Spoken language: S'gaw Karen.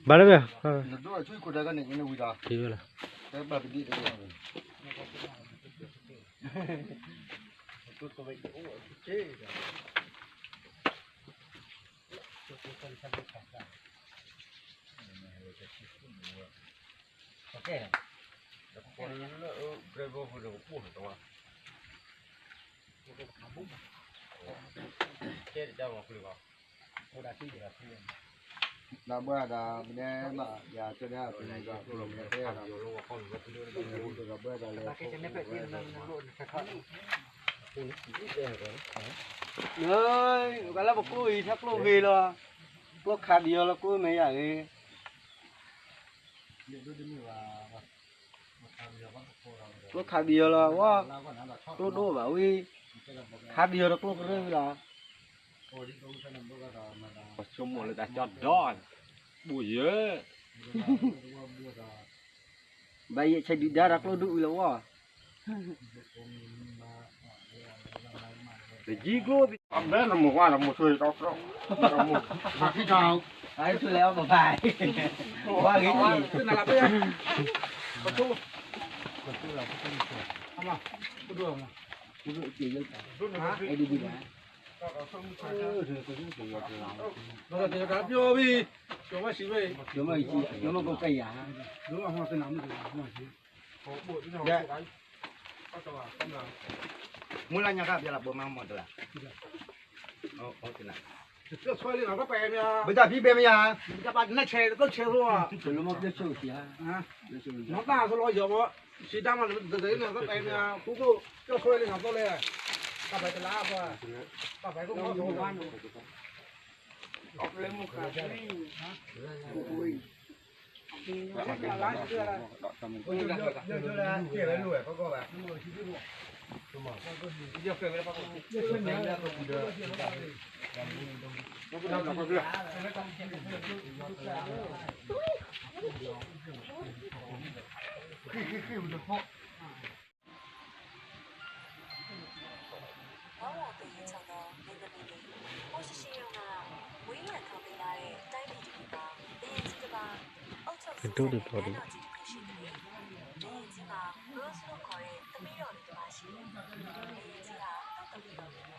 ဘၣ်လၢဝဲ, နဒိၣ်အဆူၣ်ခိၣ်ဒၢကန့ၣ် နဝံၤဒီး, တဘၣ်ပဒံၣ်တဂ့ၤ, ဒီးဘၣ်ဒီး ပနဲဘၣ်ယၤကၠီဒၣ်ပူၤဒီး ပူၤဒီးဘၣ်ဒီးလဲၤ ဒီးဘၣ်ဒီးလဲၤ လၢ ကလၢပကျိအံၤ ထါကျိဂ့ၤလီၤ, ကျိခးဒံးအီၤလီၤ ကျိမဲာ်ယၤဂ့ၤ, ကျိခးဒံးအီၤလီၤဝဲ, ကျိဒိၣ်ဘၣ်ဝံၤ, ခးဒံးအီၤဒီးကျိကရၢၢ်ဝံၤလီၤ. ပဆိကမိၣ်လၢတၢ်ကၠီဒီး, ဘူၣ်ယၢ, ဘၣ်ယဲၢ်ဆဲးဒုၣ်ဒါဒီးကျိဒိၣ်ဝံၤလီၤဝဲ, တယံၤကျိ, အဘဲနမိၢ်ဝါဒီးမိၢ်ဆိဒီး, အလဲအီၣ်ပပၢ်, ဝါဂ့ၤ, ပဒိၣ်, ပဒိၣ်, ပဒိၣ်, ပဒိၣ်, မုၢ်လၢညါခါဘၣ်လၢဘိမါမီၢ်တလၢ်, ဘၣ်တၢ်ဖံးဘဲမယါ, ဘၣ်တၢ်ဖံးဘဲမယါ, နတၢ်ဆိလီၤယီၤဘၣ်, စံးတၢ်မး, တသ့န့ၣ် တၢ်ဖံးမယါ, ဃူခိၣ်, ကၠီဆွဲလံနီၤသိလ့ၣ်, တၢ်ဖံးတလါ, တၢ်ဖံးခိၣ်မီၤ,